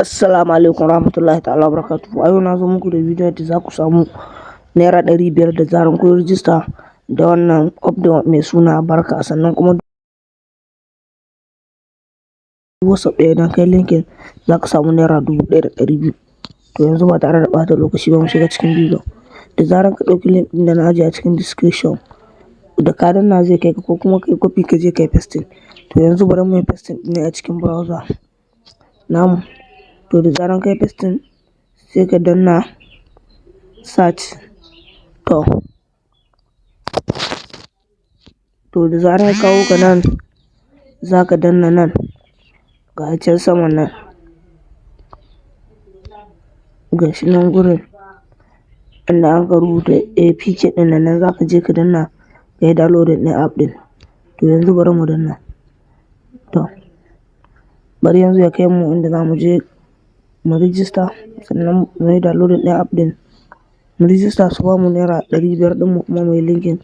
Assalamu alaikum warahmatullahi ta'ala wabarakatuhu. A yau na zo muku da bidiyon da za ku samu ₦500 da zaran kun rijista da wannan app da mai suna Barka. Sannan kuma WhatsApp ɗaya idan kai linking, za ka samu ₦1,200. To, yanzu ba tare da ɓata lokaci ba, mu shiga cikin bidiyon. Da zaran ka ɗauki link ɗin da na ajiye a cikin description, da ka danna zai kai ka, ko kuma kai copy ka je kai pasting. To, yanzu bari mu yi pasting ɗin ne a cikin browser namu. To, da zaran kai pasting, sai ka danna search. To, da zaran ya kawo ka nan, za ka danna nan, ga can saman nan, ga shi nan gurin inda aka rubuta APK ɗin nan, nan za ka je ka danna ka yi downloading ɗin app ɗin. To, yanzu bari mu danna. To, bari yanzu ya kai mu inda za mu je mu rijista, sannan mu yi downloading ɗin app ɗin. Mu rijista su bamu ₦500 ɗin mu, kuma mu yi linking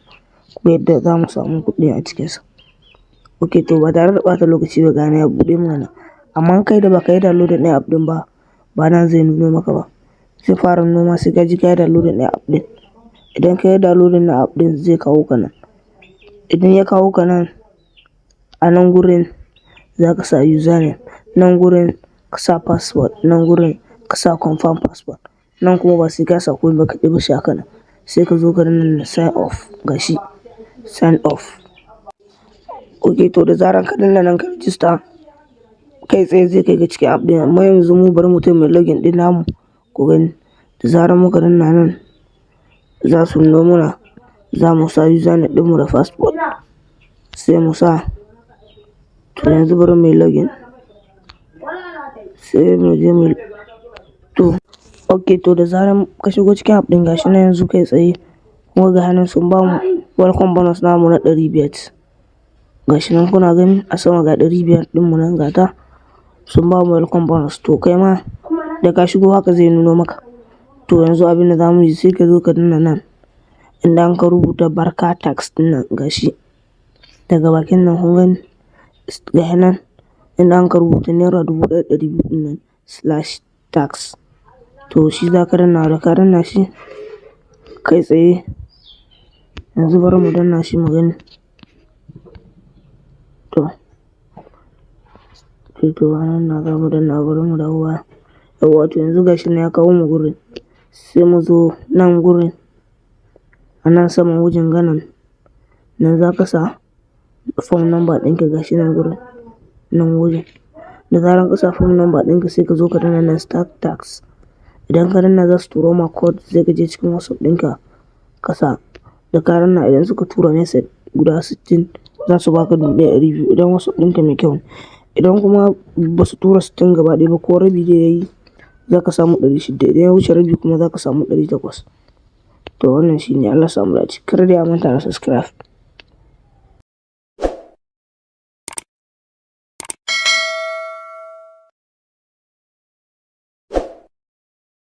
ku yadda za mu samu kuɗi a cikinsa. Ok, to ba tare da ɓata lokaci ba, ga ya buɗe mana nan. Amma kai da baka yi downloading ɗin app ɗin ba, ba nan zai nuno maka ba. Zai fara nuno ma sai ka je ka yi downloading ɗin app ɗin. Idan ka yi downloading na app ɗin, zai kawo ka nan. Idan ya kawo ka nan, a nan gurin za ka sa username, nan gurin ka sa password, nan gurin ka sa confirm password. Nan kuma ba sai ka sa komai ba, ka ɗebi shi haka nan. Sai ka zo ka danna sign up, gashi sign up. Ok, to da zaran ka danna nan ka rijista, kai tsaye zai kai ka cikin app ɗin. Amma yanzu mu bari mu tafi mu login ɗin namu ku gani. Da zaran muka danna nan, za su nuno mana, za mu sa username ɗinmu da password. Sai mu sa. To, yanzu bari mu yi login. Sai mu je mu to. Ok, to da zaran ka shigo cikin app ɗin, gashi nan yanzu kai tsaye kuma ga nan sun bamu welcome bonus namu na 500. Gashi nan kuna gani a sama, ga 500 ɗin mu nan, gata sun bamu welcome bonus. To, kai ma da ka shigo haka zai nuno maka. To, yanzu abin da za mu yi, sai ka zo ka danna nan inda an ka rubuta Barka task ɗin nan, gashi daga bakin nan, kun gani, gashi nan inda an ka rubuta ₦1,200 ɗin nan /task. To, shi za ka danna. Da ka danna shi kai tsaye, yanzu bari mu danna shi mu gani. To, nan na za mu danna, bari mu dawo baya. Yawwa, to yanzu gashi nan ya kawo mu gurin. Sai mu zo nan gurin, a nan saman wajen ganin nan, za ka sa phone number ɗinka, gashi nan gurin, nan wajen. Da zaran ka sa phone number ɗinka, sai ka zo ka danna nan start task. Idan ka danna, za su turo ma code, sai ka je cikin WhatsApp ɗinka ka sa. Da ka danna, idan suka tura message guda 60, za su baka 1,200 idan WhatsApp ɗinka mai kyau ne. Idan kuma ba su tura 60 gaba ɗaya ba, ko rabi dai yayi, za ka samu 600. Idan ya wuce rabi kuma, za ka samu 800. To, wannan shine. Allah sa mu dace. Kar dai a manta da subscribe.